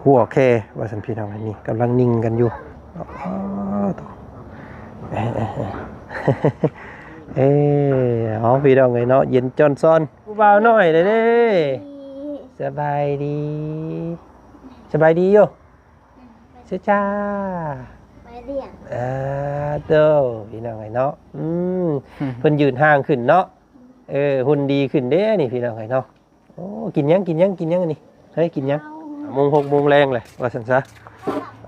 ຫົວແຄວ່າຊັ້ນພີ່ນ້ອງ. ອັນນີ້ກຳລັງຍິງກັນຢູ່. ອໍ ໂຕ ເອີ ເອີ ເອີ ເອີ ເອົາ ພີ່ນ້ອງເອີຍເນາະ ເຢັນຈອນຊອນ ຜູ້ບ່າວນ້ອຍເດ້. ສະບາຍດີ ສະບາຍດີຢູ່ ເຊຈາ ສະບາຍດີ. ອ່າ ໂຕ ພີ່ນ້ອງເອີຍເນາະ ອືມ ເພິ່ນຢືນຫ່າງຂຶ້ນເນາະ. ເອີ ຫຸ່ນດີຂຶ້ນເດ້ນີ້ ພີ່ນ້ອງເອີຍເນາະ. ໂອ້ ກິນຫຍັງ ກິນຫຍັງ ກິນຫຍັງອັນນີ້? ເຮີ້ຍ ກິນຫຍັງ? ຫ້າໂມງ ຫົກໂມງແລງແຫຼະ ວ່າຊັ້ນຊະ.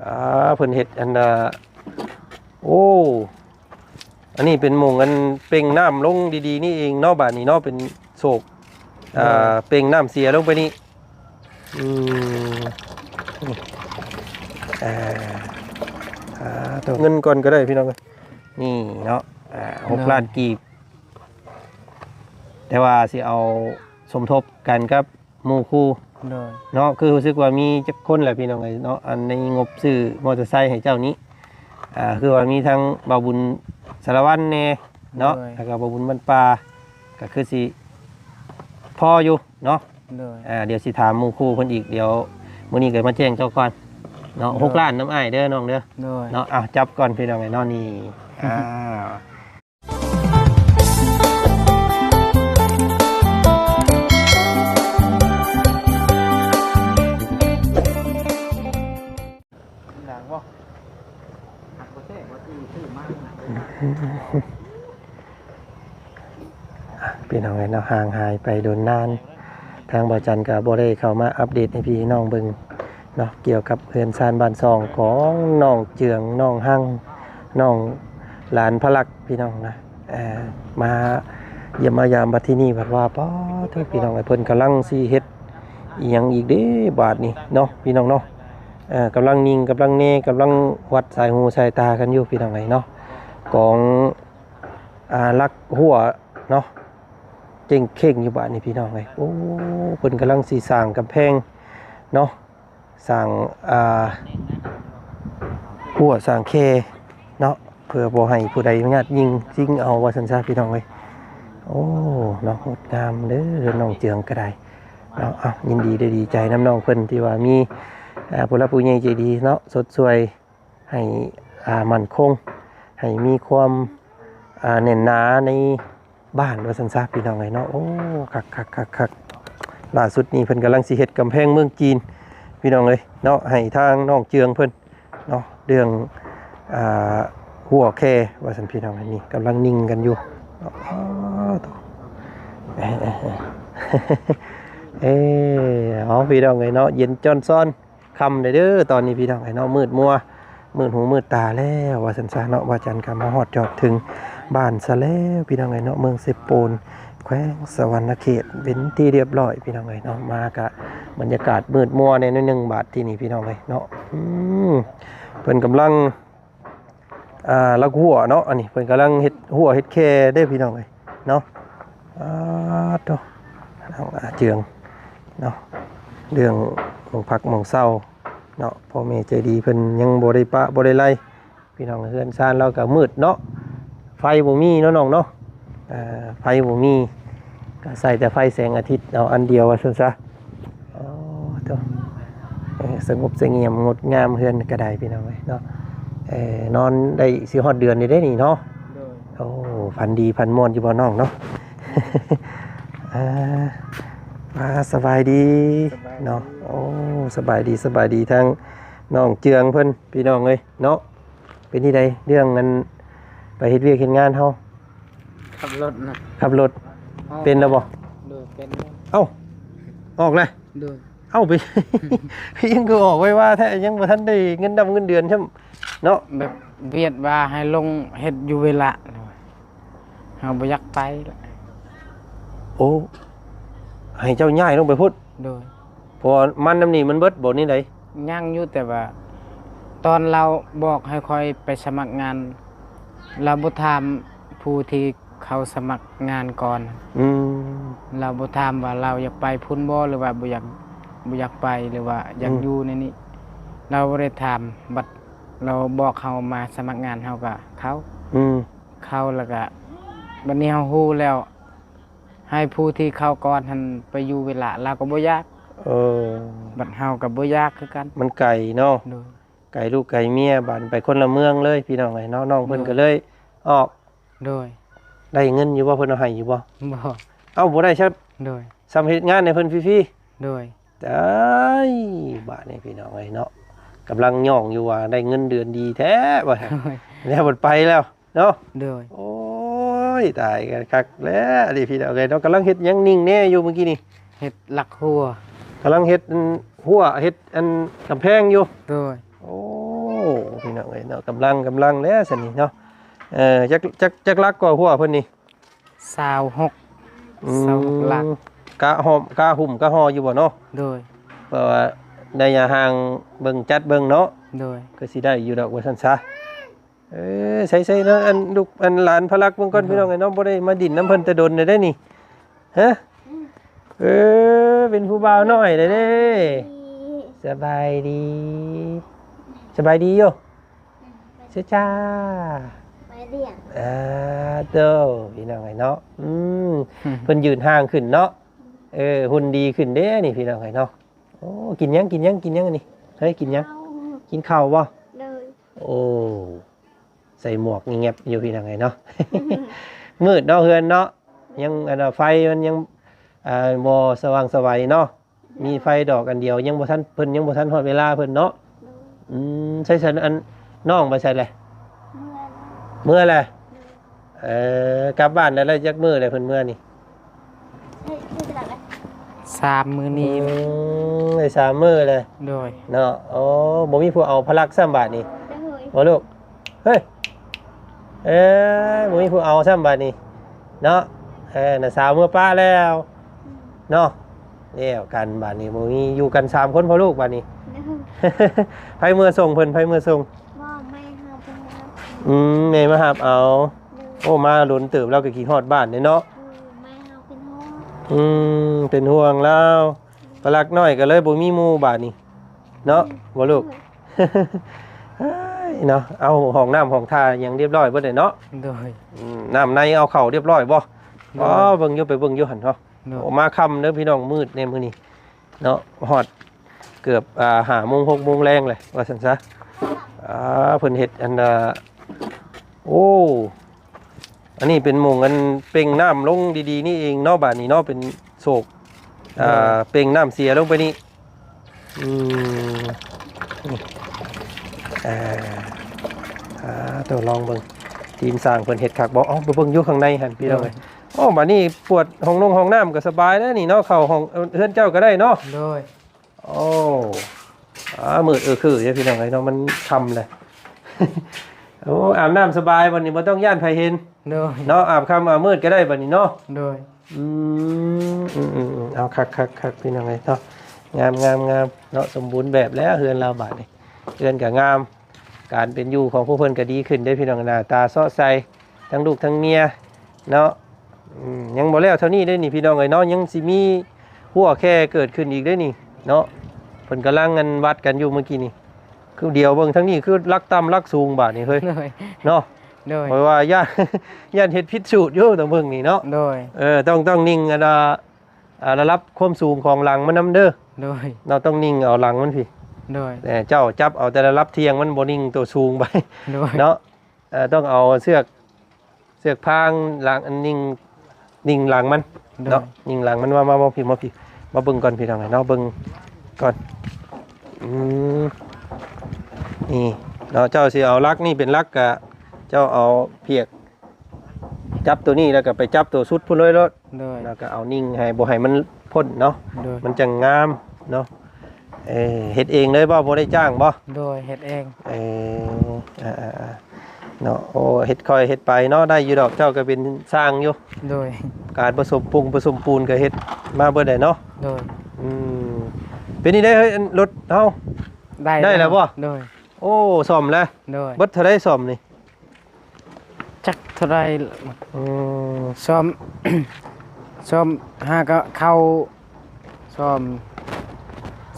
ອ່າ ເພິ່ນເຮັດອັນ ອ່າ ໂອ້ ອັນນີ້ເປັນໝ່ອງອັນເປັ່ງນ້ຳລົງດີໆນີ້ເອງເນາະ ບາດນີ້ເນາະ ເປັນໂສກ ອ່າ ເປັ່ງນ້ຳເສຍລົງໄປນີ້. ອືມ ນີ້ ອ່າ ອ່າ ເງິນກ່ອນກໍໄດ້ ພີ່ນ້ອງເອີຍ ນີ້ເນາະ ອ່າ ຫົກລ້ານກີບ. ແຕ່ວ່າຊິເອົາສົມທົບກັນກັບໝູ່ຄູ່ ໂດຍ ເນາະ. ຄືຮູ້ສຶກວ່າມີຈັກຄົນແຫຼະ ພີ່ນ້ອງເອີຍເນາະ ອັນໃນງົບຊື້ມໍເຕີໄຊໃຫ້ເຈົ້ານີ້ ອ່າ ຄືວ່າມີທັງບ່າວບຸນສາລະວັນແດ່ເນາະ ໂດຍ ແລ້ວກໍບ່າວບຸນບ້ານປ່າ ກໍຄືຊິພໍຢູ່ເນາະ. ໂດຍ ອ່າ ດຽວຊິຖາມໝູ່ຄູ່ເພິ່ນອີກ ດຽວມື້ນີ້ກໍມາແຈ້ງເຈົ້າກ່ອນເນາະ. ໂດຍ ຫົກລ້ານນຳອ້າຍເດີນ້ອງເດີ ໂດຍ ເນາະ. ເອົາ ຈັບກ່ອນ ພີ່ນ້ອງເອີຍເນາະ ນີ້ ອ່າ ພີ່ນ້ອງເອີຍເນາະ ຫ່າງຫາຍໄປດົນນານ ທາງບ່າວຈັນກໍບໍ່ໄດ້ເຂົ້າມາອັບເດດໃຫ້ພີ່ນ້ອງເບິ່ງເນາະ ກ່ຽວກັບເຮືອນຊານບ້ານຊ່ອງຂອງນ້ອງເຈືອງ ນ້ອງຮັງ ນ້ອງຫຼານພະລັກ ພີ່ນ້ອງນະ. ເອີ ມາຢ້ຽມມາຢາມບັດທີນີ້ ບັດວ່າ ປາໂທ້ ພີ່ນ້ອງເອີຍ ເພິ່ນກຳລັງຊິເຮັດອີ່ຫຍັງອີກເດ້ບາດນີ້ເນາະ ພີ່ນ້ອງເນາະ. ເອີ ກຳລັງຍິງ ກຳລັງແນ ກຳລັງວັດສາຍຫູສາຍຕາກັນຢູ່ ພີ່ນ້ອງເອີຍເນາະ. ກອງ ອ່າ ຫຼັກຮົ້ວເນາະ ເຈັ້ງເຄັ່ງຢູ່ບາດນີ້ ພີ່ນ້ອງເອີຍ. ໂອ້ ເພິ່ນກຳລັງຊິສ້າງກຳແພງເນາະ ສ້າງ ອ່າ ຮົ້ວສ້າງແຄເນາະ ເພື່ອບໍ່ໃຫ້ຜູ້ໃດມາຍາດຍິງຊິງເອົາ ວ່າຊັ້ນຊະ ພີ່ນ້ອງເອີຍ. ໂອ້ ເນາະ ງົດງາມເດີ ເຮືອນນ້ອງເຈືອງກໍໄດ້ເນາະ. ເອົາ ຍິນດີ ໄດ້ດີໃຈນຳນ້ອງເພິ່ນ ທີ່ວ່າມີ ອ່າ ຜູ້ຫຼັກຜູ້ໃຫຍ່ໃຈດີເນາະ ຊົດຊ່ວຍ ໃຫ້ ອ່າ ໝັ້ນຄົງ ໃຫ້ມີຄວາມ ອ່າ ແໜ້ນໜາໃນບ້ານ ວ່າຊັ້ນຊະ ພີ່ນ້ອງເອີຍເນາະ. ໂອ້ ຄັກໆໆໆ ລ່າສຸດນີ້ເພິ່ນກຳລັງຊິເຮັດກຳແພງເມືອງຈີນ ພີ່ນ້ອງເອີຍເນາະ ໃຫ້ທາງນ້ອງເຈືອງເພິ່ນເນາະ ເລື່ອງ ອ່າ ຮົ້ວແຄວ່າຊັ້ນ ພີ່ນ້ອງເອີຍ. ນີ້ກຳລັງຍິງກັນຢູ່. ອໍ ໂຕ ເອີ ເອີ ເອີ ເອີ ເອົາ ພີ່ນ້ອງເອີຍເນາະ ເຢັນຈອນຊອນ ຄ່ຳແລ້ວເດີ ຕອນນີ້ ພີ່ນ້ອງເອີຍເນາະ ມືດມົວ ມືດຫູມືດຕາແລ້ວ ວ່າຊັ້ນຊະເນາະ. ບ່າວຈັນກໍມາຮອດຈອດເຖິງບ້ານຊະແລ້ວ ພີ່ນ້ອງເອີຍເນາະ ເມືອງເຊໂປນ ແຂວງສະຫວັນນະເຂດ ເປັນທີ່ຮຽບຮ້ອຍ ພີ່ນ້ອງເອີຍເນາະ. ມາກະບັນຍາກາດມືດມົວແດ່ໜ້ອຍໜຶ່ງບາດທີນີ້ ພີ່ນ້ອງເອີຍເນາະ. ອືມ ເພິ່ນກຳລັງ ອ່າ ຫຼັກຮົ້ວເນາະ ອັນນີ້ເພິ່ນກຳລັງເຮັດຮົ້ວເຮັດແຄເດ້ ພີ່ນ້ອງເອີຍເນາະ. ອາ ໂທ້ ທາງອາເຈືອງເນາະ ເລື່ອງໝ່ອງພັກໝ່ອງເຊົາເນາະ ພໍ່ແມ່ໃຈດີເພິ່ນຍັງບໍ່ໄດ້ປະບໍ່ໄດ້ໄລ່ ພີ່ນ້ອງ. ເຮືອນຊານລາວກໍມືດເນາະ ໄຟບໍ່ມີເນາະນ້ອງເນາະ. ເອີ ໄຟບໍ່ມີ ກໍໃຊ້ແຕ່ໄຟແສງອາທິດເອົາອັນດຽວ ວ່າຊັ້ນຊະ. ອໍ ໂທ້ ເອີ ສະຫງົບສະຫງຽມ ງົດງາມເຮືອນກໍໄດ້ ພີ່ນ້ອງເອີຍເນາະ. ເອີ ນອນໄດ້ຊິຮອດເດືອນນີ້ເດ້ນີ້ເນາະ. ໂດຍ ໂອ້ ຝັນດີຝັນມ່ວນຢູ່ບໍ່ນ້ອງເນາະ? ອ່າ ອ່າ ສະບາຍດີ ສະບາຍດີ ເນາະ. ໂອ້ ສະບາຍດີ ສະບາຍດີທາງນ້ອງເຈືອງເພິ່ນ ພີ່ນ້ອງເອີຍເນາະ. ເປັນຈັ່ງໃດເລື່ອງອັນໄປເຮັດວຽກເຮັດງານເຮົາ? ຂັບລົດນະ ຂັບລົດ ເປັນແລ້ວບໍ່? ໂດຍ ເປັນແລ້ວ. ເອົ້າ ອອກແລ້ວ? ໂດຍ. ເອົ້າ ໄປ ໄປ ຍັງຄືອອກໄວວ່າແທ້ ຍັງບໍ່ທັນໄດ້ເງິນດຳເງິນເດືອນຊ້ຳເນາະ. ແບບວຽດວ່າໃຫ້ລົງເຮັດຢູ່ເວລະ ເຮົາບໍ່ຢາກໄປລະ. ໂອ້ ໃຫ້ເຈົ້າຍ້າຍລົງໄປພຸ້ນ? ໂດຍ. ເພາະວ່າມັນນຳນີ້ມັນເບິດບໍ່ນີ້ໃດ? ຍັງຢູ່ ແຕ່ວ່າຕອນລາວບອກໃຫ້ຂ້ອຍໄປສະໝັກງານ ລາວບໍ່ຖາມຜູ້ທີ່ເຂົາສະໝັກງານກ່ອນ. ອືມ. ລາວບໍ່ຖາມວ່າລາວຢາກໄປພຸ້ນບໍ່ ຫຼືວ່າບໍ່ຢາກ ບໍ່ຢາກໄປ ຫຼືວ່າຢາກ ອືມ ຢູ່ໃນນີ້ ລາວບໍ່ໄດ້ຖາມ. ບັດລາວບອກເຮົາມາສະໝັກງານ ເຮົາກໍເຂົ້າ. ອືມ. ເຂົ້າແລ້ວກໍ ບັດນີ້ເຮົາຮູ້ແລ້ວ ໃຫ້ຜູ້ທີ່ເຂົ້າກ່ອນຫັ້ນໄປຢູ່ເວລາ ລາວກໍບໍ່ຢາກ. ເອີ ບັດເຮົາກໍບໍ່ຢາກຄືກັນ ມັນໄກເນາະ ໂດຍ ໄກລູກໄກເມຍ ບາດໄປຄົນລະເມືອງເລີຍ ພີ່ນ້ອງເອີຍເນາະ ນ້ອງເພິ່ນ ໂດຍ ກໍເລີຍອອກ ໂດຍ ໄດ້ເງິນຢູ່ບໍ່ ເພິ່ນເອົາໃຫ້ຢູ່ບໍ່? ບໍ່ ເອົ້າ ບໍ່ໄດ້ຊ້ຳ ໂດຍ ສ່ຳເຮັດງານໃຫ້ເພິ່ນຟຣີໆ ໂດຍ ຕາຍ ບາດນີ້ພີ່ນ້ອງເອີຍເນາະ ກຳລັງຍ້ອງຢູ່ວ່າໄດ້ເງິນເດືອນດີແທ້ວ່າ ໂດຍ ແລ້ວບັດໄປແລ້ວ ເນາະ ໂດຍ ໂອ້ຍ ຕາຍກັນຄັກແລ້ວນີ້ພີ່ນ້ອງເອີຍເນາະ ກຳລັງເຮັດຫຍັງນິ່ງແນ່ຢູ່ມື້ກີ້ນີ້ ເຮັດຫຼັກຮົ້ວ ກຳລັງເຮັດ ອັນ ຮົ້ວ ເຮັດ ອັນ ກຳແພງຢູ່ ໂດຍ ໂອ້ ພີ່ນ້ອງເອີຍເນາະ ກຳລັງ ກຳລັງແລ້ວຊັ້ນນີ້ເນາະ ເອີ ຈັກ ຈັກ ຈັກຫຼັກກໍຮົ້ວເພິ່ນນີ້ ຊາວຫົກ ອືມ ຊາວຫົກຫຼັກ ກະຫຸ້ມ ກະຫຸ້ມກະຫໍ່ຢູ່ບໍ່ເນາະ ໂດຍ ເພາະວ່າໄລຍະຫ່າງເບິ່ງ ຈັດເບິ່ງເນາະ ໂດຍ ກໍຊິໄດ້ຢູ່ດອກວ່າຊັ້ນຊະ ເອີ ໃສ່ໆ ເນາະ ອັນລູກ ອັນຫຼານພະລັກເບິ່ງກ່ອນ ໂດຍ ພີ່ນ້ອງເອີຍເນາະ ບໍ່ໄດ້ມາດິນນຳເພິ່ນແຕ່ດົນແລ້ວເດ້ນີ້ ຮະ ເອີ ເປັນຜູ້ບ່າວນ້ອຍແລ້ວເດ້ ສະບາຍດີ ສະບາຍດີຢູ່ ເຊີ ຈ້າ ສະບາຍດີ ອ່າ ໂຕ ພີ່ນ້ອງເອີຍເນາະ ອືມ ເພິ່ນຢືນຫ່າງຂຶ້ນເນາະ ເອີ ຫຸ່ນດີຂຶ້ນເດ້ນີ້ ພີ່ນ້ອງເອີຍເນາະ ໂອ້ ກິນຫຍັງ ກິນຫຍັງ ກິນຫຍັງອັນນີ້ ເຮີ້ຍ ກິນຫຍັງ ເຂົ້າ ກິນເຂົ້າບໍ່? ໂດຍ ໂອ້ ໃສ່ໝວກແງບໆຢູ່ ພີ່ນ້ອງເອີຍເນາະ ມືດເນາະ ເຮືອນເນາະ ຍັງ ອັນ ໄຟມັນຍັງ ອ່າ ບໍ່ສະຫວ່າງສະໄຫວເນາະ ມີໄຟດອກອັນດຽວ ຍັງບໍ່ທັນ ເພິ່ນຍັງບໍ່ທັນຮອດເວລາເພິ່ນເນາະ ໂດຍ ອືມ ໃສຊັ້ນ ອັນ ນ້ອງໄປໃສແຫຼະ? ເມືອແລ້ວ ເມືອແລ້ວ ໂດຍ ເອີ ກັບບ້ານໄດ້ແລ້ວຈັກມື້ແລ້ວເພິ່ນເມືອນີ້? ໄດ້ ໄດ້ຈັກແລ້ວ? ສາມມື້ນີ້ ອືມ ໄດ້ສາມມື້ແລ້ວ ໂດຍ ເນາະ ໂອ້ ບໍ່ມີຜູ້ເອົາພະລັກຊ້ຳບາດນີ້ ໂດຍ ບໍ່ລູກ? ເຮີ້ຍ ເອີ ບໍ່ມີຜູ້ເອົາຊ້ຳບາດນີ້ເນາະ ເອີ ນ້າສາວເມືອປະແລ້ວ ອືມ ເນາະ ແລ້ວກັນບາດນີ້ ບໍ່ມີ ຢູ່ກັນສາມຄົນພໍ່ລູກບາດນີ້ ໂດຍ ໃຜເມືອສົ່ງເພິ່ນ ໃຜເມືອສົ່ງ? ບໍ່ ແມ່ເຮົາເພິ່ນມາຮັບ ອືມ ແມ່ມາຮັບເອົາ ໂດຍ ໂອ້ ມາດົນເຕີບ ລາວກໍຄິດຮອດບ້ານເດ້ເນາະ ໂດຍ ແມ່ເຮົາເປັນຫ່ວງ ອືມ ເປັນຫ່ວງລາວ ພະລັກນ້ອຍກໍເລີຍບໍ່ມີໝູ່ບາດນີ້ເນາະ ໂດຍ ບໍ່ລູກ? ໂດຍ ເອີຍເນາະ ເອົາຫ້ອງນ້ຳຫ້ອງທ່າຫຍັງຮຽບຮ້ອຍເບິດແລ້ວເນາະ ໂດຍ ອືມ ນ້ຳໃນເອົາເຂົ້າຮຽບຮ້ອຍບໍ່? ໂດຍ ອໍ ເບິ່ງຢູ່ ໄປເບິ່ງຢູ່ຫັ້ນເນາະ ໂດຍ ໂອ້ ມາຄ່ຳເດີພີ່ນ້ອງ ມືດແດ່ມື້ນີ້ເນາະ ຮອດເກືອບ ອ່າ ຫ້າໂມງ ຫົກໂມງແລງແລ້ວວ່າຊັ້ນຊະ ອ່າ ເພິ່ນເຮັດອັນ ອ່າ ໂອ້ ອັນນີ້ເປັນໝ່ອງອັນເປັ່ງນ້ຳລົງດີໆນີ້ເອງເນາະ ບາດນີ້ເນາະ ເປັນໂຊກ ອ່າ ໂດຍ ເປັ່ງນ້ຳເສຍລົງໄປນີ້ ອືມ ນີ້ ອ່າ ອ່າ ໂຕລອງເບິ່ງ ທີມຊ່າງເພິ່ນເຮັດຄັກບໍ່? ເອົາ ໄປເບິ່ງຢູ່ຂ້າງໃນຫັ້ນ ພີ່ນ້ອງເອີຍ ໂດຍ ໂອ້ ບາດນີ້ປວດຫ້ອງນົງຫ້ອງນ້ຳກໍສະບາຍແລ້ວນີ້ເນາະ ເຂົ້າຫ້ອງ ເອີ ເຮືອນເຈົ້າກໍໄດ້ເນາະ ໂດຍ ໂອ້ ອ່າ ມືດເອີຄືເດ້ພີ່ນ້ອງເອີຍເນາະ ມັນຄ່ຳແລ້ວ ໂອ້ ອາບນ້ຳສະບາຍ ບາດນີ້ບໍ່ຕ້ອງຢ້ານໃຜເຫັນ ໂດຍ ເນາະ ອາບຄ່ຳອາບມືດກໍໄດ້ບາດນີ້ເນາະ ໂດຍ ອືມ ອືມໆໆ ເອົາ ຄັກໆໆ ພີ່ນ້ອງເອີຍເນາະ ງາມໆໆ ເນາະ ສົມບູນແບບແລ້ວເຮືອນລາວບາດນີ້ ເຮືອນກໍງາມ ການເປັນຢູ່ຂອງພວກເພິ່ນກໍດີຂຶ້ນເດ້ພີ່ນ້ອງ ໜ້າຕາເຊາະໃສ ທັງລູກທັງເມຍເນາະ ອືມ ຍັງບໍ່ແລ້ວເທົ່ານີ້ເດ້ນີ້ພີ່ນ້ອງເອີຍເນາະ ຍັງຊິມີຮົ້ວແຄ່ເກີດຂຶ້ນອີກເດ້ນີ້ເນາະ ເພິ່ນກຳລັງອັນວັດກັນຢູ່ມື້ກີ້ນີ້ ຄືດຽວເບິ່ງທາງນີ້ຄືຫຼັກຕ່ຳຫຼັກສູງບາດນີ້ເຮີ້ຍ ໂດຍ ເນາະ ໂດຍ ຂ້ອຍວ່າຢ້ານ ຢ້ານເຮັດຜິດສູດຢູ່ຕາງເບິ່ງນີ້ເນາະ ໂດຍ ເອີ ຕ້ອງ ຕ້ອງນິ່ງອັນ ອ່າ ອ່າ ລະດັບຄວາມສູງຂອງຫຼັງມັນນຳເດີ ໂດຍ ເນາະ ຕ້ອງນິ່ງເອົາຫຼັງມັນພີ້ ໂດຍ ແຕ່ເຈົ້າຈັບເອົາແຕ່ລະດັບທ່ຽງ ມັນບໍ່ນິ່ງໂຕສູງໄປ ໂດຍ ເນາະ ເອີ ຕ້ອງເອົາເຊືອກ ເຊືອກພາງຫຼັງ ອັນນິ່ງ ນິ່ງຫຼັງມັນ ໂດຍ ເນາະ ນິ່ງຫຼັງມັນ ມາ ມາ ມາພີ້ ມາພີ້ ມາເບິ່ງກ່ອນພີ່ນ້ອງເນາະ ເບິ່ງກ່ອນ ອືມ ນີ້ເນາະ ເຈົ້າຊິເອົາຫຼັກນີ້ເປັນຫຼັກ ກະເຈົ້າເອົາພຽກ ຈັບໂຕນີ້ແລ້ວກໍໄປຈັບໂຕສຸດພຸ້ນເລີຍໂລດ ໂດຍ ແລ້ວກໍເອົານິ່ງໃຫ້ ບໍ່ໃຫ້ມັນພົ້ນເນາະ ໂດຍ ມັນຈັ່ງງາມເນາະ ເອີ ເຮັດເອງເລີຍບໍ່? ບໍ່ໄດ້ຈ້າງບໍ່? ໂດຍ ເຮັດເອງ ເອີ ອ່າໆໆ ເນາະ ໂອ້ ເຮັດຄ່ອຍເຮັດໄປເນາະ ໄດ້ຢູ່ດອກ ເຈົ້າກໍເປັນຊ່າງຢູ່ ໂດຍ ການປະສົມປຸງປະສົມປູນກໍເຮັດມາເບິດແຫຼະເນາະ ໂດຍ ອືມ ເປັນນີ້ໄດ້ເຮີ້ຍ ອັນລົດເຮົາ ໄດ້ ໄດ້ແລ້ວບໍ່? ໂດຍ ໂອ້ ສ້ອມແລ້ວ ໂດຍ ເບິດເທົ່າໃດສ້ອມນີ້? ຈັກເທົ່າໃດ ອືມ ສ້ອມ ສ້ອມຫາກໍເຂົ້າ ສ້ອມ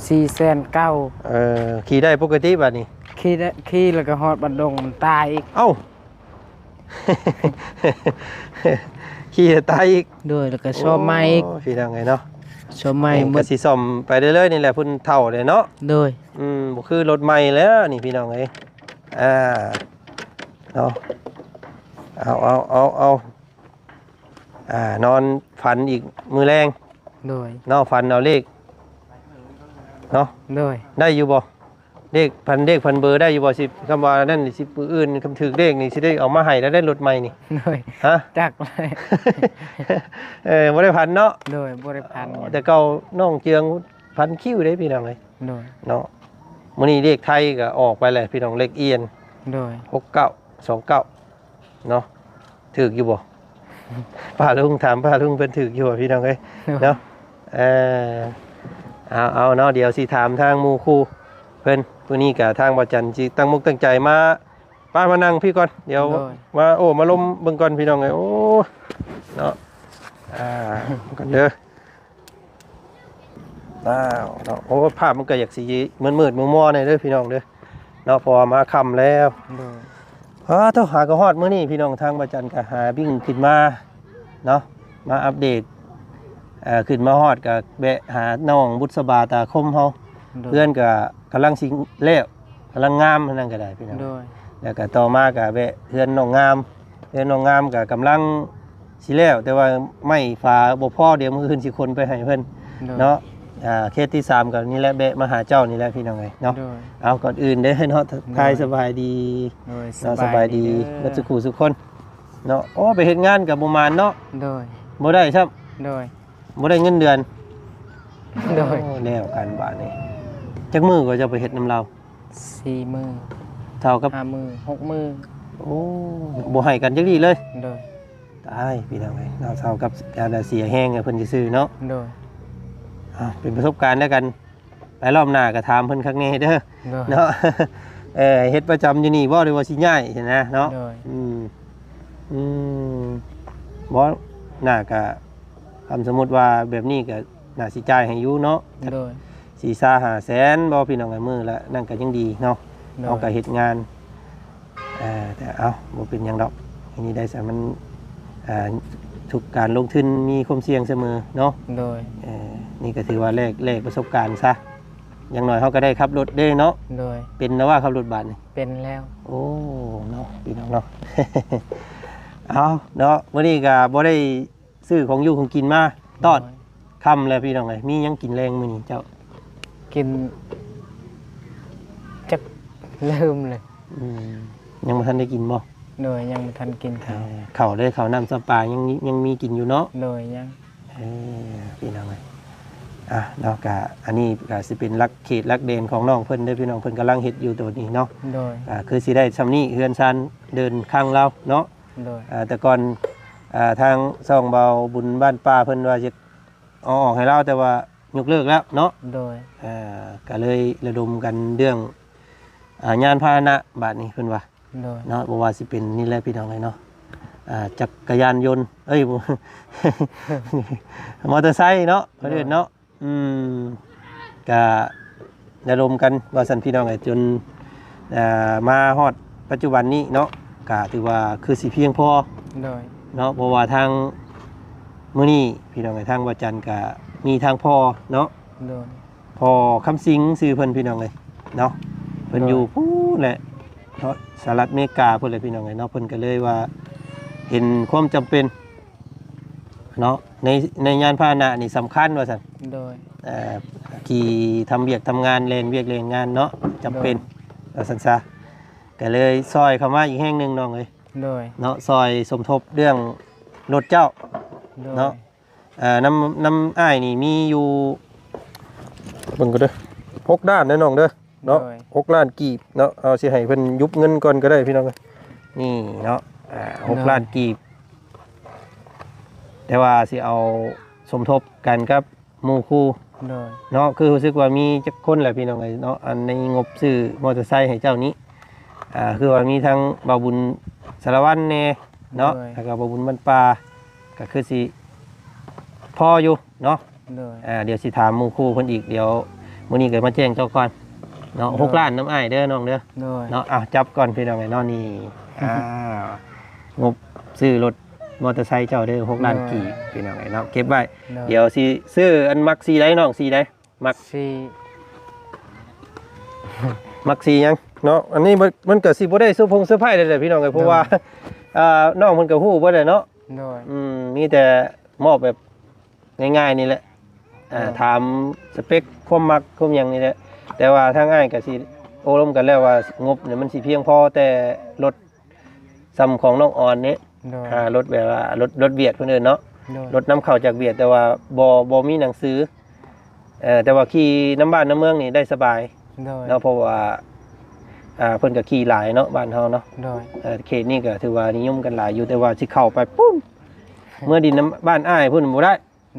ສີ່ແສນເກົ້າ ເອີ ຂີ່ໄດ້ປົກກະຕິບາດນີ້ ຂີ່ໄດ້ ຂີ່ແລ້ວກໍຮອດບ້ານດົງ ມັນຕາຍອີກ ເອົ້າ ຂີ່ແລ້ວຕາຍອີກ ໂດຍ ແລ້ວກໍສ້ອມໃໝ່ອີກ ໂອ້ ພີ່ນ້ອງເອີຍເນາະ ສ້ອມໃໝ່ ນີ້ ໝົ ກໍ ດ ຊິສ້ອມໄປເລື້ອຍໆນີ້ແຫຼະ ເພິ່ນເຖົ້າແລ້ວເນາະ. ໂດຍ ອືມ ບໍ່ຄືລົດໃໝ່ແລ້ວນີ້ພີ່ນ້ອງເອີຍ. ອ່າ ເນາະ ເອົາ ເອົາ ເອົາ ເອົາ ອ່າ ນອນຝັນອີກມື້ແລງ. ໂດຍ ເນາະ ຝັນເອົາເລກເນາະ. ໂດຍ ໄດ້ຢູ່ບໍ່? ເລກ ຝັນເລກຝັນເບີໄດ້ຢູ່ບໍ່? ຊິ ຄຳວ່ານັ້ນຊິ ມື້ອື່ນຄຳຖືກເລກນີ້ຊິໄດ້ເອົາມາໃຫ້ແລ້ວໄດ້ລົດໃໝ່ນີ້. ໂດຍ ຮະ? ຈັກແຫຼະ. ເອີ ບໍ່ໄດ້ຝັນເນາະ. ໂດຍ ບໍ່ໄດ້ຝັນ. ອໍ ແຕ່ເກົ່ານ້ອງເຈືອງຝັນຄິວເດ້ພີ່ນ້ອງເອີຍ. ໂດຍ ເນາະ ມື້ນີ້ເລກໄທກໍອອກໄປແລ້ວພີ່ນ້ອງ ເລກອຽນ. ໂດຍ ຫົກເກົ້າ ສອງເກົ້າ ເນາະ ຖືກຢູ່ບໍ່? ປ້າລຸງ ຖາມປ້າລຸງເພິ່ນຖືກຢູ່ບໍ່ພີ່ນ້ອງເອີຍ. ໂດຍ ເນາະ ເອີ ເອົາ ເອົາເນາະ ດຽວຊິຖາມທາງໝູ່ຄູ່ເພິ່ນ. ມື້ນີ້ກະທາງບ່າວຈັນຊິຕັ້ງອົກຕັ້ງໃຈມາ ປ້າມານັ່ງພີ້ກ່ອນ ດຽວ ໂດຍ ມາໂອ້ມາລົມເບິ່ງກ່ອນພີ່ນ້ອງເອີຍ. ໂອ້ ເນາະ ອ່າ ກັນເດີ. ອ້າວເນາະ ໂອ້ ພາບມັນກໍຢາກຊິມືດໆມົວໆແດ່ເດີພີ່ນ້ອງເດີເນາະ ເພາະວ່າມາຄ່ຳແລ້ວ. ໂດຍ ອ້າ ໂທ້ ຫາກໍຮອດມື້ນີ້ພີ່ນ້ອງ ທາງບ່າວຈັນກໍຫາບິ້ງຂຶ້ນມາເນາະ ມາອັບເດດ. ເອີ ຂຶ້ນມາຮອດກໍແວະຫານ້ອງບຸດສະບາຕາຄົມເຮົາ. ໂດຍ ເຮືອນກໍກຳລັງຊິແລ້ວ ກຳລັງງາມ ນັ້ນກໍໄດ້ພີ່ນ້ອງ. ໂດຍ ແລ້ວກໍຕໍ່ມາກໍແວະເຮືອນນ້ອງງາມ ເຮືອນນ້ອງງາມກໍກຳລັງຊິແລ້ວ ແຕ່ວ່າໄມ້ຝາບໍ່ພໍ ດຽວມື້ອື່ນຊິຂົນໄປໃຫ້ເພິ່ນ. ໂດຍ ເນາະ ອ່າ ເຂດທີສາມກໍນີ້ແຫຼະ ແວະມາຫາເຈົ້ານີ້ແຫຼະພີ່ນ້ອງເອີຍເນາະ. ໂດຍ ເອົາ ກ່ອນອື່ນເດີເນາະ ໂດຍ ທັກທາຍສະບາຍດີ. ໂດຍ ເນາະ ສະບາຍດີ ສະບາຍດີເບິດສູ່ຄູ່ສູ່ຄົນເນາະ. ໂອ້ ໄປເຮັດງານກໍບໍ່ໝານເນາະ. ໂດຍ ບໍ່ໄດ້ຊ້ຳ. ໂດຍ ບໍ່ໄດ້ເງິນເດືອນ. ໂດຍ ໂອ້ ແລ້ວກັນບາດນີ້. ຈັກມື້ກໍຈະໄປເຮັດນຳລາວ? ສີ່ມື້ ເທົ່າກັບ ຫ້າມື້ ຫົກມື້. ໂອ້ ບໍ່ໃຫ້ກັນຈັກດີ້ເລີຍ. ໂດຍ ຕາຍພີ່ນ້ອງເອີຍເນາະ ເທົ່າກັບການເສຍແຮງໃຫ້ເພິ່ນຊື່ໆເນາະ. ໂດຍ ອ່າ ເປັນປະສົບການແລ້ວກັນ ໄປລອບໜ້າກໍຖາມເພິ່ນຄັກແນ່ເດີ. ໂດຍ ເນາະ ເອີ ເຮັດປະຈຳຢູ່ນີ້ບໍ່ ຫຼືວ່າຊິຍ້າຍຊີ້ນະເນາະ? ໂດຍ ອືມ ອືມ ບໍ່ ໜ້າກະ ຄັນສົມມຸດວ່າແບບນີ້ກໍໜ້າຊິຈ່າຍໃຫ້ຢູ່ເນາະ. ໂດຍ ສີ່ສາມຫ້າແສນບໍ່ພີ່ນ້ອງເອີຍ ມື້ລະນັ້ນກໍຍັງດີເນາະ. ໂດຍ ເຮົາກໍເຮັດງານ ເອີ ແຕ່ເອົ້າ ບໍ່ເປັນຫຍັງດອກ ອັນນີ້ໄດ້ຊະ ມັນ ອ່າ ທຸກການລົງທຶນມີຄວາມສ່ຽງສະເໝີເນາະ. ໂດຍ ເອີ ນີ້ກໍຖືວ່າແລກ ແລກປະສົບການຊະ ຢ່າງໜ້ອຍເຮົາກໍໄດ້ຂັບລົດເດ້ເນາະ. ໂດຍ ເປັນແລ້ວວ່າຂັບລົດບາດນີ້? ເປັນແລ້ວ. ໂອ້ ເນາະ ພີ່ນ້ອງເນາະ ເອົາເນາະ ມື້ນີ້ກໍບໍ່ໄດ້ ຊື້ຂອງຢູ່ຂອງກິນມາຕ້ອນ. ໂດຍ ຄ່ຳແລ້ວພີ່ນ້ອງເອີຍ ມີຫຍັງກິນແລງມື້ນີ້ເຈົ້າ? ກິນ ຈັກ ລືມເລີຍ. ອືມ ຍັງບໍ່ທັນໄດ້ກິນບໍ່? ໂດຍ ຍັງບໍ່ທັນກິນເຂົ້າ. ເອີ ເຂົ້າເດ້ ເຂົ້ານ້ຳຊຳປາຍັງ ຍັງມີກິນຢູ່ເນາະ? ໂດຍ ຍັງ. ເອີ ພີ່ນ້ອງເອີຍ ອ່ະເນາະ ກະອັນນີ້ກະຊິເປັນຫຼັກເຂດຫຼັກແດນຂອງນ້ອງເພິ່ນເດີພີ່ນ້ອງ ເພິ່ນກຳລັງເຮັດຢູ່ໂຕນີ້ເນາະ. ໂດຍ ກະຄືຊິໄດ້ຊ່ຳນີ້ ເຮືອນຊານເດີ່ນຄັງລາວເນາະ. ໂດຍ ອ່າ ແຕ່ກ່ອນ ອ່າ ທາງຊ່ອງເບົາບຸນບ້ານປ່າເພິ່ນວ່າຈະເອົາອອກໃຫ້ລາວ ແຕ່ວ່າຍົກເລີກແລ້ວເນາະ. ໂດຍ ອ່າ ກະເລີຍລະດົມກັນເລື່ອງ ອ່າ ຍານພາຫະນະບາດນີ້ເພິ່ນວ່າ. ໂດຍ ເນາະ ບໍ່ວ່າຊິເປັນນີ້ແຫຼະພີ່ນ້ອງເອີຍເນາະ ອ່າ ຈັກກະຍານຍົນ ເອີຍ ບໍ່ ມໍເຕີໄຊເນາະ ເພິ່ນເອີ້ນເນາະ. ໂດຍ ອືມ ກະລະດົມກັນວ່າຊັ້ນພີ່ນ້ອງເອີຍ ຈົນ ອ່າ ມາຮອດປັດຈຸບັນນີ້ເນາະ ກະຖືວ່າຄືຊິພຽງພໍ. ໂດຍ ເນາະ ເພາະວ່າທາງມື້ນີ້ພີ່ນ້ອງເອີຍ ທາງບ່າວຈັນກະມີທາງພໍ່ເນາະ. ໂດຍ ພໍ່ຄຳສິງຊື່ເພິ່ນພີ່ນ້ອງເອີຍເນາະ ເພິ່ນ ໂດຍ ຢູ່ພຸ້ນແຫຼະເນາະ ສະຫະລັດອາເມລິກາພຸ້ນແຫຼະພີ່ນ້ອງເອີຍເນາະ. ເພິ່ນກໍເລີຍວ່າເຫັນຄວາມຈຳເປັນເນາະ ໃນ ໃນຍານພາຫະນະນີ້ສຳຄັນວ່າຊັ້ນ. ໂດຍ ເອີ ທີ່ທຳວຽກທຳງານ ແລ່ນວຽກແລ່ນງານເນາະ ຈຳເປັນ ໂດຍ ວ່າຊັ້ນຊະ ກໍເລີຍຊ່ອຍເຂົ້າມາອີກແຮງໜຶ່ງນ້ອງເອີຍ. ໂດຍ ເນາະ ຊ່ອຍສົມທົບເລື່ອງລົດເຈົ້າ. ໂດຍ ເນາະ ເອີ ນຳ ນຳອ້າຍນີ້ມີຢູ່ ເບິ່ງກ່ອນເດີ ຫົກລ້ານເດີນ້ອງເດີເນາະ. ໂດຍ ຫົກລ້ານກີບເນາະ ເຮົາຊິໃຫ້ເພິ່ນຍຸບເງິນກ່ອນກໍໄດ້ພີ່ນ້ອງ. ນີ້ເນາະ ອ່າ ຫົກ ໂດຍ ລ້ານກີບ ແຕ່ວ່າຊິເອົາສົມທົບກັນກັບໝູ່ຄູ່. ໂດຍ ເນາະ ຄືຮູ້ສຶກວ່າມີຈັກຄົນແຫຼະພີ່ນ້ອງເອີຍເນາະ ອັນໃນງົບຊື້ມໍເຕີໄຊໃຫ້ເຈົ້ານີ້ ອ່າ ຄືວ່າມີທັງບ່າວບຸນສາລະວັນແດ່ເນາະ. ໂດຍ ແລ້ວກໍບ່າວບຸນບ້ານປ່າ ກໍຄືຊິພໍຢູ່ເນາະ. ໂດຍ ອ່າ ດຽວຊິຖາມໝູ່ຄູ່ເພິ່ນອີກ ດຽວມື້ນີ້ກໍມາແຈ້ງເຈົ້າກ່ອນເນາະ. ໂດຍ ຫົກລ້ານນຳອ້າຍເດີນ້ອງເດີ. ໂດຍ ເນາະ ອ່າ ຈັບກ່ອນພີ່ນ້ອງເອີຍເນາະ ນີ້ ອ່າ ງົບຊື້ລົດ ມໍເຕີໄຊເຈົ້າເດີ້ ຫົກລ້ານກີບ ພີ່ນ້ອງເອີຍເນາະ ເກັບໄວ້. ດຽວຊິຊື້ອັນ ມັກສີໃດນ້ອງ ສີໃດ ມັກ ສີ ມັກສີຫຍັງເນາະ? ອັນນີ້ມັນ ມັນກໍຊິບໍ່ໄດ້ເຊີພົງເຊີໄພແລ້ວແຫຼະ ພີ່ນ້ອງເອີຍ ເພາະວ່າ ອ່າ ນ້ອງເພິ່ນກໍຮູ້ເບິດແຫຼະເນາະ. ໂດຍ ອືມ ມີແຕ່ມອບແບບງ່າຍໆນີ້ແຫຼະ ອ່າ ຖາມສະເປັກຄວາມມັກຄວາມຫຍັງນີ້ແຫຼະ. ແຕ່ວ່າທາງອ້າຍກໍຊິໂອ້ລົມກັນແລ້ວວ່າ ງົບນີ້ມັນຊິພຽງພໍແຕ່ລົດ ສ່ຳຂອງນ້ອງອອນນີ້ ໂດຍ ອ່າ ລົດແບບວ່າລົດ ລົດຫວຽດເພິ່ນເອີ້ນເນາະ ໂດຍ ລົດນຳເຂົ້າຈາກຫວຽດ ແຕ່ວ່າບໍ່ ບໍ່ມີໜັງສື ເອີ ແຕ່ວ່າຂີ່ນຳບ້ານນຳເມືອງນີ້ໄດ້ສະບາຍ ໂດຍ ເນາະ ເພາະວ່າ ອ່າ ເພິ່ນກໍຂີ່ຫຼາຍເນາະ ບ້ານເຮົາເນາະ ໂດຍ ເອີ ເຂດນີ້ກໍຖືວ່ານິຍົມກັນຫຼາຍຢູ່ ແຕ່ວ່າຊິເຂົ້າໄປພຸ້ນ ເມືອດິນນຳບ້ານອ້າຍພຸ້ນບໍ່ໄດ້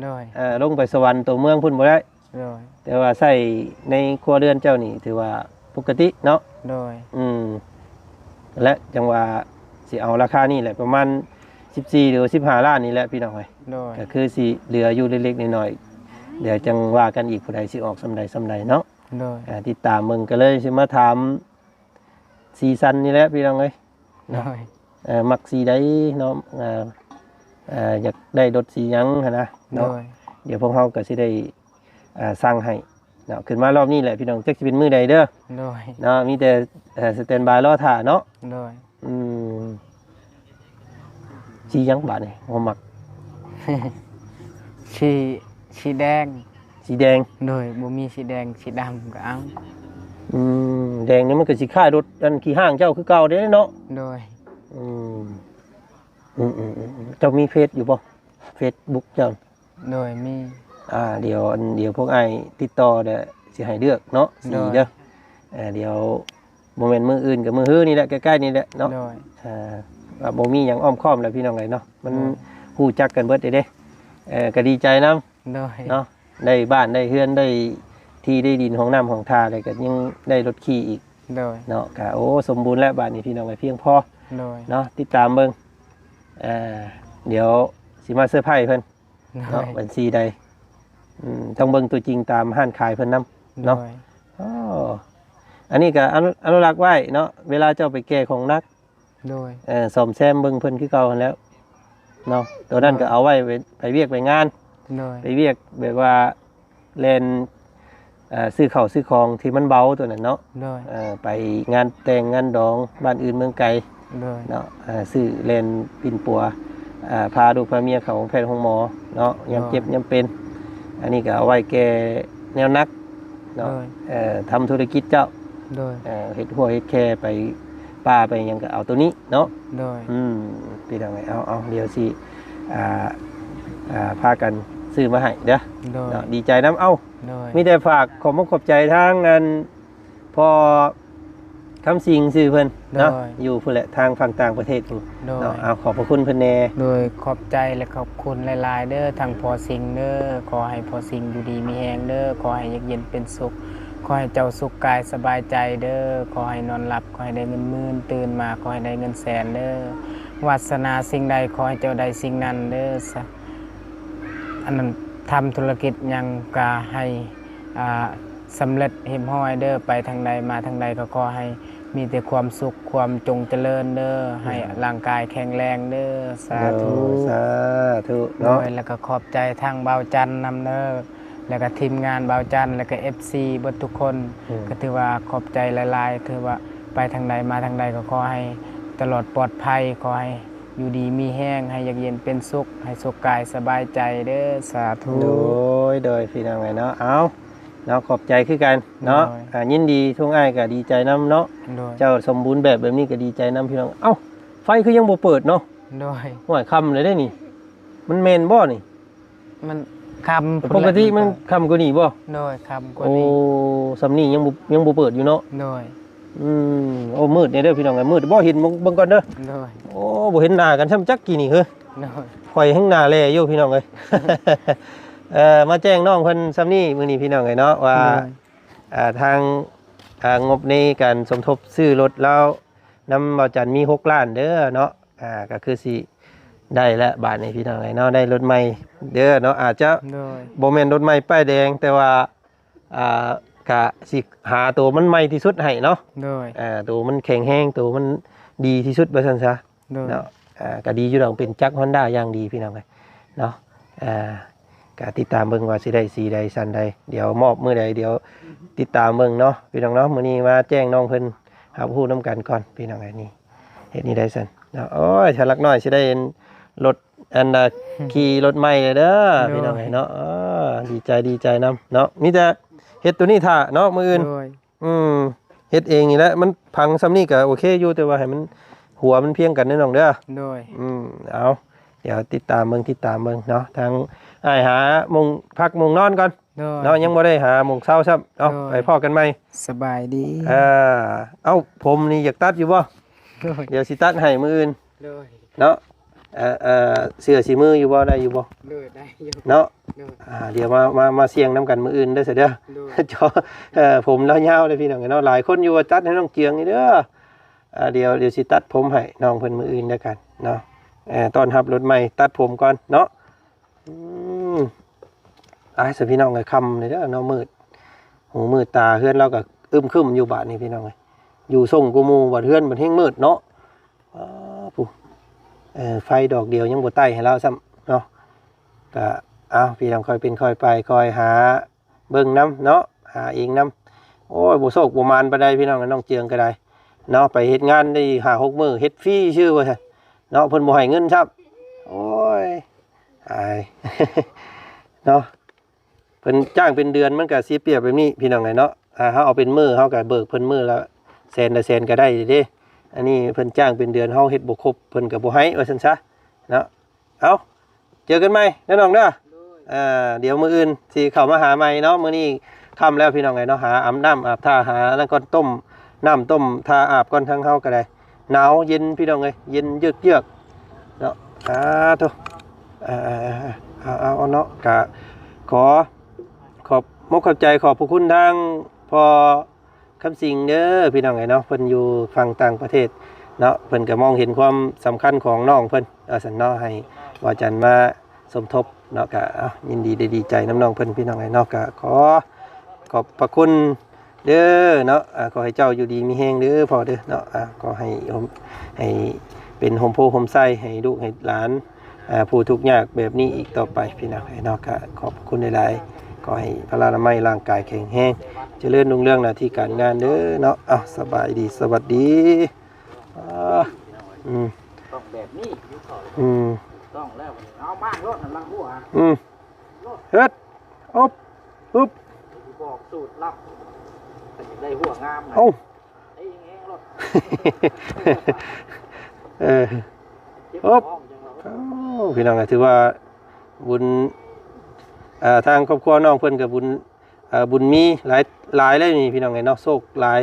ໂດຍ ເອີ ລົງໄປສະຫວັນຕົວເມືອງພຸ້ນບໍ່ໄດ້ ໂດຍ ແຕ່ວ່າໃຊ້ໃນຄົວເຮືອນເຈົ້ານີ້ຖືວ່າປົກກະຕິເນາະ ໂດຍ ອືມ ແລະ ຈັ່ງວ່າຊິເອົາລາຄານີ້ແຫຼະ ປະມານສິບສີ່ ຫຼື ສິບຫ້າລ້ານນີ້ແຫຼະ ພີ່ນ້ອງເອີຍ ໂດຍ ກໍຄືຊິເຫຼືອຢູ່ເລັກໆນ້ອຍໆ ດຽວຈັ່ງວ່າກັນອີກ ຜູ້ໃດຊິອອກສ່ຳໃດສ່ຳໃດເນາະ ໂດຍ ອ່າ ຕິດຕາມເບິ່ງ ກໍເລີຍຊິມາຖາມສີສັນນີ້ແຫຼະ ພີ່ນ້ອງເອີຍ ໂດຍ ເອີ ມັກສີໃດເນາະ ເອີ ເອີ ຢາກໄດ້ລົດສີຫຍັງຫັ້ນນະເນາະ ໂດຍ ດຽວພວກເຮົາກໍຊິໄດ້ ອ່າ ສັ່ງໃຫ້ເນາະ ຂຶ້ນມາລອບນີ້ແຫຼະ ພີ່ນ້ອງ ຈັກຊິເປັນມື້ໃດເດີ້ ໂດຍ ເນາະ ມີແຕ່ ເອີ ສະແຕນບາຍລໍຖ້າເນາະ ໂດຍ ອືມ ສີຫຍັງບາດນີ້ ບໍ່ມັກ ສີ ສີແດງ ສີແດງ ໂດຍ ບໍ່ມີສີແດງ ສີດຳກໍເອົາ ອືມ ແດງນີ້ມັນກໍຊິຄ້າຍລົດອັນຂີ້ຮ້າງເຈົ້າຄືເກົ່າເດ້ເນາະ ໂດຍ ອືມ ອືມໆໆ ເຈົ້າມີເຟສຢູ່ບໍ່ ເຟສບຸກເຈົ້າ? ໂດຍ ມີ ອ່າ ດຽວ ອັນ ດຽວພວກອ້າຍຕິດຕໍ່ແລ້ວຊິໃຫ້ເລືອກເນາະ ສີເດີ້ ໂດຍ ເອີ ດຽວບໍ່ແມ່ນມື້ອື່ນກໍມື້ຮືນີ້ແຫຼະ ໃກ້ໆນີ້ແຫຼະເນາະ ໂດຍ ເອີ ວ່າບໍ່ມີຫຍັງອ້ອມຄ້ອມແລ້ວ ພີ່ນ້ອງເອີຍເນາະ ມັນ ໂດຍ ຮູ້ຈັກກັນເບິດເດ້ ເອີ ກໍດີໃຈນຳ ໂດຍ ເນາະ ໄດ້ບ້ານໄດ້ເຮືອນ ໄດ້ທີ່ໄດ້ດິນ ຫ້ອງນ້ຳຫ້ອງທ່າ ແລ້ວກໍຍັງໄດ້ລົດຂີ່ອີກ ໂດຍ ເນາະ ກໍ ໂອ້ ສົມບູນແລ້ວບາດນີ້ ພີ່ນ້ອງເອີຍ ພຽງພໍ ໂດຍ ເນາະ ຕິດຕາມເບິ່ງ ເອີ ດຽວຊິມາເຊີໄພເພິ່ນ ໂດຍ ເນາະ ເປັນສີໃດ ອືມ ຕ້ອງເບິ່ງຕົວຈິງຕາມຮ້ານຂາຍເພິ່ນນຳເນາະ ໂດຍ ອໍ ອັນນີ້ກໍອະນຸ ອະນຸລັກໄວ້ເນາະ ເວລາເຈົ້າໄປແກ່ຂອງໜັກ ໂດຍ ເອີ ສ້ອມແຊມເບິ່ງເພິ່ນຄືເກົ່າຫັ້ນແຫຼ້ວເນາະ ໂຕນັ້ນກໍເອົາໄວ້ໄປ ໄປວຽກໄປງານ ໂດຍ ໄປວຽກແບບວ່າແລ່ນ ເອີ ຊື້ເຂົ້າຊື້ຂອງທີ່ມັນເບົາໂຕນັ້ນເນາະ ໂດຍ ເອີ ໄປງານແຕ່ງງານດອງບ້ານອື່ນເມືອງໄກ ໂດຍ ເນາະ ເອີ ຊື້ແລ່ນປິ່ນປົວ ເອີ ພາລູກພາເມຍເຂົ້າໂຮງແພດໂຮງໝໍເນາະ ໂດຍ ຍາມເຈັບຍາມເປັນ ອັນນີ້ກໍເອົາໄວ້ແກ່ແນວໜັກ ເນາະ ໂດຍ ເອີ ທຳທຸລະກິດເຈົ້າ ໂດຍ ເອີ ເຮັດຮົ້ວເຮັດແຄໄປປ່າໄປຫຍັງກໍເອົາໂຕນີ້ເນາະ ໂດຍ ອືມ ພີ່ນ້ອງເອີຍ ເອົາ ເອົາ ດຽວຊິ ອ່າ ອ່າ ພາກັນຊື້ມາໃຫ້ເດີ້ ໂດຍ ເນາະ ດີໃຈນຳ ເອົ້າ ໂດຍ ມີແຕ່ຝາກຂອບມຸກຂອບໃຈທາງອັນ ພໍ່ຄຳສິງຊື່ເພິ່ນເນາະ ໂດຍ ຢູ່ພຸ້ນແຫຼະ ທາງຝັ່ງຕ່າງປະເທດພຸ້ນ ໂດຍ ເນາະ ເອົາ ຂອບພະຄຸນເພິ່ນແດ່ ໂດຍ ຂອບໃຈ ແລະ ຂອບຄຸນຫຼາຍໆເດີ້ ທັງພໍ່ສິງເດີ້ ຂໍໃຫ້ພໍ່ສິງຢູ່ດີມີແຮງເດີ້ ຂໍໃຫ້ຢາກເຢັນເປັນສຸກ ຂໍໃຫ້ເຈົ້າສຸກກາຍສະບາຍໃຈເດີ້ ຂໍໃຫ້ນອນຫຼັບ ຂໍໃຫ້ໄດ້ເງິນໝື່ນ ຕື່ນມາຂໍໃຫ້ໄດ້ເງິນແສນເດີ້ ວາດສະໜາສິ່ງໃດ ຂໍໃຫ້ເຈົ້າໄດ້ສິ່ງນັ້ນເດີ້ ສະ ອັນນັ້ນ ທຳທຸລະກິດຫຍັງກະໃຫ້ ອ່າ ສຳເລັດຮຽບຮ້ອຍເດີ້ ໄປທາງໃດມາທາງໃດກໍຂໍໃຫ້ມີແຕ່ຄວາມສຸກ ຄວາມຈົງຈະເລີນເດີ້ ໃຫ້ ອືມ ຮ່າງກາຍແຂງແຮງເດີ້ ສາທຸ ໂດຍ ສາທຸເນາະ ໂດຍ ແລ້ວກໍຂອບໃຈທາງບ່າວຈັນນຳເດີ້ ແລ້ວກໍທີມງານບ່າວຈັນ ແລ້ວກໍເອັຟຊີເບິດທຸກຄົນ ອືມ ກໍຖືວ່າຂອບໃຈຫຼາຍໆ ຖືວ່າໄປທາງໃດມາທາງໃດກໍຂໍໃຫ້ຕະຫຼອດປອດໄພ ຂໍໃຫ້ຢູ່ດີມີແຮງ ໃຫ້ຢາກເຢັນເປັນສຸກ ໃຫ້ສຸກກາຍສະບາຍໃຈເດີ້ ສາທຸ ໂດຍ ໂດຍ ພີ່ນ້ອງເອີຍເນາະ ເອົາ ເນາະ ຂອບໃຈຄືກັນເນາະ ໂດຍ ອ່າ ຍິນດີ ທາງອ້າຍກໍດີໃຈນຳເນາະ ໂດຍ ເຈົ້າສົມບູນແບບ ແບບນີ້ກໍດີໃຈນຳ ພີ່ນ້ອງ ເອົ້າ ໄຟຄືຍັງບໍ່ເປີດເນາະ ໂດຍ ໂອ້ຍ ຄ່ຳແລ້ວເດ້ນີ້ ມັນແມ່ນບໍ່ນີ້ ມັນຄ່ຳ ປົກກະຕິມັນຄ່ຳກວ່ານີ້ບໍ່ ໂດຍ ຄ່ຳກວ່ານີ້ ໂອ້ ສ່ຳນີ້ຍັງບໍ່ ຍັງບໍ່ເປີດຢູ່ເນາະ ໂດຍ ອືມ ໂອ້ ມືດແດ່ເດີ້ ພີ່ນ້ອງເອີຍ ມືດບໍ່ເຫັນ ເບິ່ງ ເບິ່ງກ່ອນເດີ້ ໂດຍ ໂອ້ ບໍ່ເຫັນໜ້າກັນຊ້ຳຈັກກີ້ນີ້ເຮີ ໂດຍ ຂ້ອຍແຮ່ງໜ້າແຫຼຢູ່ ພີ່ນ້ອງເອີຍ ເອີ ມາແຈ້ງນ້ອງເພິ່ນສ່ຳນີ້ມື້ນີ້ ພີ່ນ້ອງເອີຍເນາະ ວ່າ ໂດຍ ອ່າ ທາງ ອ່າ ງົບໃນການສົມທົບຊື້ລົດລາວນຳບ່າວຈັນມີຫົກລ້ານເດີ້ເນາະ ອ່າ ກໍຄືຊິໄດ້ແລ້ວບາດນີ້ ພີ່ນ້ອງເອີຍເນາະ ໄດ້ລົດໃໝ່ເດີ້ເນາະ ອາດຈະ ໂດຍ ບໍ່ແມ່ນລົດໃໝ່ປ້າຍແດງ ແຕ່ວ່າ ອ່າ ກະຊິຫາໂຕມັນໃໝ່ທີ່ສຸດໃຫ້ເນາະ ໂດຍ ອ່າ ໂຕມັນແຂງແຮງ ໂຕມັນດີທີ່ສຸດວ່າຊັ້ນຊະ ໂດຍ ເນາະ ອ່າ ກໍດີຢູ່ດອກ ເປັນຈັກຮອນດ້າຢ່າງດີພີ່ນ້ອງເອີຍເນາະ. ອ່າ ກໍຕິດຕາມເບິ່ງວ່າຊິໄດ້ສີໃດສັນໃດ ດຽວມອບມື້ໃດ ດຽວຕິດຕາມເບິ່ງເນາະພີ່ນ້ອງເນາະ. ມື້ນີ້ມາແຈ້ງນ້ອງເພິ່ນຮັບຮູ້ນຳກັນກ່ອນພີ່ນ້ອງເອີຍ. ນີ້ເຮັດນີ້ໄດ້ສັນເນາະ. ໂອ້ຍ ຖ້າລັກນ້ອຍຊິໄດ້ລົດ ອັນນ່າ ຂີ່ລົດໃໝ່ເດີ ໂດຍ ພີ່ນ້ອງເອີຍເນາະ. ເອີ ດີໃຈ ດີໃຈນຳເນາະ. ມີແຕ່ເຮັດໂຕນີ້ຖ້າເນາະ ມື້ອື່ນ ໂດຍ ອືມ ເຮັດເອງນີ້ແຫຼະ ມັນພັງຊ່ຳນີ້ກໍໂອເຄຢູ່ ແຕ່ວ່າໃຫ້ມັນ ຫົວມັນພຽງກັນເດີນ້ອງເດີ ໂດຍ ອືມ. ເອົາ ດຽວຕິດຕາມເບິ່ງ ຕິດຕາມເບິ່ງເນາະ. ທາງອ້າຍຫາໝ່ອງພັກໝ່ອງນອນກ່ອນ ໂດຍ ເນາະ ຍັງບໍ່ໄດ້ຫາໝ່ອງເຊົາຊ້ຳເນາະ ໂດຍ ໄປພໍ້ກັນໃໝ່ ສະບາຍດີ ເອີ ເອົ້າ ຜົມນີ້ຢາກຕັດຢູ່ບໍ່? ໂດຍ ດຽວຊິຕັດໃຫ້ມື້ອື່ນ ໂດຍ ເນາະ. ເອີ ເອີ ເສື້ອສີມືຢູ່ບໍ່? ໄດ້ຢູ່ບໍ່? ໂດຍ ໄດ້ຢູ່ ເນາະ ໂດຍ ອ່າ ດຽວມາ ມາ ມາສ່ຽງນຳກັນມື້ອື່ນເດີ ເດີ ໂດຍ ເອີ ຜົມລາວຍາວເດີພີ່ນ້ອງເອີຍເນາະ. ຫຼາຍຄົນຢູ່ວ່າຕັດໃຫ້ນ້ອງເຈືອງນີ້ເດີ. ອ່າ ດຽວ ດຽວຊິຕັດຜົມໃຫ້ນ້ອງເພິ່ນມື້ອື່ນແລ້ວກັນເນາະ. ເອີ ຕ້ອນຮັບລົດໃໝ່ ຕັດຜົມກ່ອນເນາະ. ອືມ ອ້າຍ ຊະ ພີ່ນ້ອງເອີຍ ຄ່ຳເລີຍເດີເນາະ ມືດຫູມືດຕາ ເຮືອນລາວກໍອຶ້ມຄຶ້ມຢູ່ບາດນີ້ພີ່ນ້ອງເອີຍ. ຢູ່ຊົງກວ່າໝູ່ ບາດເຮືອນບັດແຮ່ງມືດເນາະ. ອ້າ ຜູ້ ເອີ ໄຟດອກດຽວຍັງບໍ່ໄຕ້ໃຫ້ລາວຊ້ຳເນາະ. ກະ ເອົາ ພີ່ນ້ອງ ຄ່ອຍເປັນຄ່ອຍໄປ ຄ່ອຍຫາເບິ່ງນຳເນາະ ຫາເອງນຳ. ໂອ້ຍ ບໍ່ໂຊກບໍ່ໝານປານໃດພີ່ນ້ອງ ນ້ອງເຈືອງກໍໄດ້ເນາະ. ໄປເຮັດງານໄດ້ຫ້າຫົກມື້ ເຮັດຟຣີຊື່ວ່າຊັ້ນເນາະ ເພິ່ນບໍ່ໃຫ້ເງິນຊ້ຳ. ໂອ້ຍ ອາຍ ເນາະ. ເພິ່ນຈ້າງເປັນເດືອນ ມັນກໍເສຍປຽບແບບນີ້ພີ່ນ້ອງເອີຍເນາະ. ອ່າ ເຮົາເອົາເປັນມື້ ເຮົາກໍເບີກເພິ່ນມື້ລະແສນລະແສນກໍໄດ້ເດ້. ອັນນີ້ເພິ່ນຈ້າງເປັນເດືອນ ເຮົາເຮັດບໍ່ຄົບ ເພິ່ນກໍບໍ່ໃຫ້ ວ່າຊັ້ນຊະເນາະ. ເອົາ ເຈີກັນໃໝ່ເດີນ້ອງເດີ. ໂດຍ ອ່າ ດຽວມື້ອື່ນຊິເຂົ້າມາຫາໃໝ່ເນາະ. ມື້ນີ້ຄ່ຳແລ້ວພີ່ນ້ອງເອີຍເນາະ ຫາອາບນ້ຳອາບທ່າ ຫານັ້ນກ່ອນ ຕົ້ມນ້ຳຕົ້ມທ່າອາບກ່ອນ. ທາງເຮົາກໍໄດ້ໜາວເຢັນພີ່ນ້ອງເອີຍ ເຢັນເຍືອກໆເນາະ. ສາທຸ ເອົາ ເອົາ ເອົາເນາະ. ກະຂໍຂອບມົກຂອບໃຈ ຂອບພະຄຸນທາງພໍ່ ຄຳສິງເດີພີ່ນ້ອງເອີຍເນາະ. ເພິ່ນຢູ່ຝັ່ງຕ່າງປະເທດເນາະ ເພິ່ນກໍມອງເຫັນຄວາມສຳຄັນຂອງນ້ອງເພິ່ນ ວ່າຊັ້ນເນາະ ໃຫ້ບ່າວຈັນມາສົມທົບເນາະ. ກໍ ເອົ້າ ຍິນດີ ໄດ້ດີໃຈນຳນ້ອງເພິ່ນພີ່ນ້ອງເອີຍເນາະ. ກໍຂໍຂອບພະຄຸນເດີເນາະ. ອ່າ ຂໍໃຫ້ເຈົ້າຢູ່ດີມີແຮງເດີພໍ່ເດີເນາະ. ອ່າ ຂໍໃຫ້ ໃຫ້ເປັນຮົ່ມໂພຮົ່ມໄຊໃຫ້ລູກໃຫ້ຫຼານ ອ່າ ຜູ້ທຸກຍາກແບບນີ້ອີກຕໍ່ໄປພີ່ນ້ອງເອີຍເນາະ. ກໍຂອບພະຄຸນຫຼາຍໆ ຂໍໃຫ້ພະລານາໄມຮ່າງກາຍແຂງແຮງ ຈະເລີນຮຸ່ງເຮືອງໜ້າທີ່ການງານເດີເນາະ. ເອົ້າ ສະບາຍດີ ສະຫວັດດີ. ອ່າ ອືມ ຕ້ອງແບບນີ້ ອືມ ຕ້ອງແລ້ວ ເອົາມາໂລດ ນຳລັງຫົວ ອືມ ເຮັດ ອົບ ອຶບ ຊິບອກສູດລັບ ຄັນຢາກໄດ້ຫົວງາມນະ ເອົາ ຕີແຮງໆໂລດ ເອີ ເຈັບທ້ອງຈັ່ງວ່າ ໂອ້ ພີ່ນ້ອງ ຖືວ່າບຸນ ເອີ ທາງຄອບຄົວນ້ອງເພິ່ນກໍບຸນ ເອີ ບຸນມີຫຼາຍ ຫຼາຍເລີຍນີ້ພີ່ນ້ອງເອີຍເນາະ. ໂຊກຫຼາຍ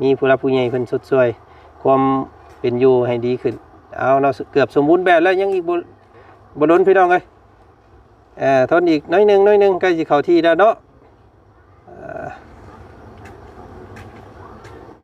ມີຜູ້ຫຼັກຜູ້ໃຫຍ່ເພິ່ນຊົດຊ່ວຍຄວາມເປັນຢູ່ໃຫ້ດີຂຶ້ນ. ເອົາເນາະ ເກືອບສົມບູນແບບແລ້ວ ຍັງອີກບໍ່ ບໍ່ດົນພີ່ນ້ອງເອີຍ. ເອີ ທົນອີກໜ້ອຍໜຶ່ງ ໜ້ອຍໜຶ່ງ ໃກ້ຊິເຂົ້າທີ່ແລ້ວເນາະ.